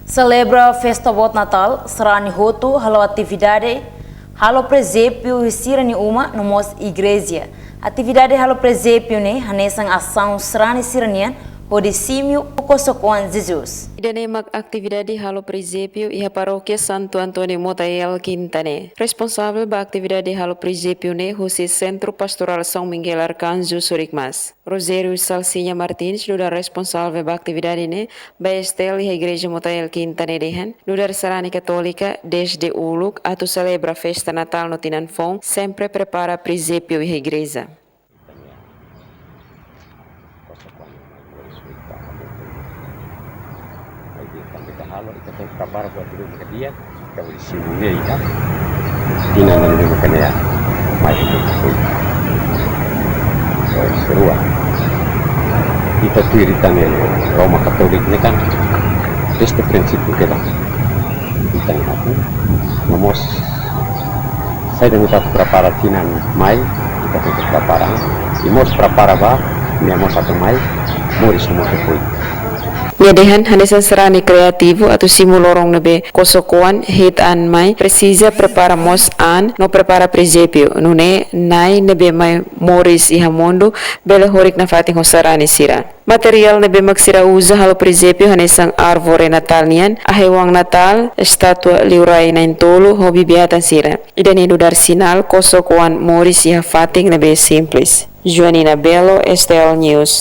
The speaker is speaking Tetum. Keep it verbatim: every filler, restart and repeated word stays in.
Selebra festa boot Natál, sarani hotu halo atividade, halo presépiu iha sira-nia uma no mós igreja. Atividade halo presépiu ne'e hanesan asaun sarani sira-nian hodi simu kosokoan Jesus. Ida-ne'e mak atividade halo presépiu iha Parókia Santo António Motael Kinta ne'e. Responsavel ba atividade halo presépiu ne'e husi Sentru Pastorál São Miguel Arcanjo Surikmas, Rogério Salsinha Martins, nu'udar responsavel ba atividade ne'e, ba S T L iha Igreja Motael Kinta ne'e dehan, nu'udar sarani katólika dezde uluk atu selebra festa Natál no tinan foun, sempre prepara presépiu iha igreja. Ita tenke prepara buat dulu, maka dia, ita beri simu nia ita. Tina dan dia makan ya. Mai itu. So, serua. Ita tuir ita-nia Roma Katolik ne'e kan, desde prinsípiu ke ba ita-nia hati. No mós, saida mak ita prepara tinan mai, ita tenke prepara. I mós prepara ba nia mós atu mai moris hamutuk ho ita. Nia dehan hanesan sarani kreativu atu simu loron ne'ebé kosokoan hi'it an mai, presiza prepara mós an no prepara presépiu, nune'e Na'i ne'ebé mai moris iha mundu bele horik nafatin ho sarani sira. Materiál ne'ebé mak sira uza halo presépiu hanesan árvore Natál nian, ahi-oan Natál, estátua liurai na'in-tolu, ho bibi-atan sira. Ida-ne'e nu'udar sinál kosokoan moris iha fatin ne'ebé simples. Joanina Belo, S T L News.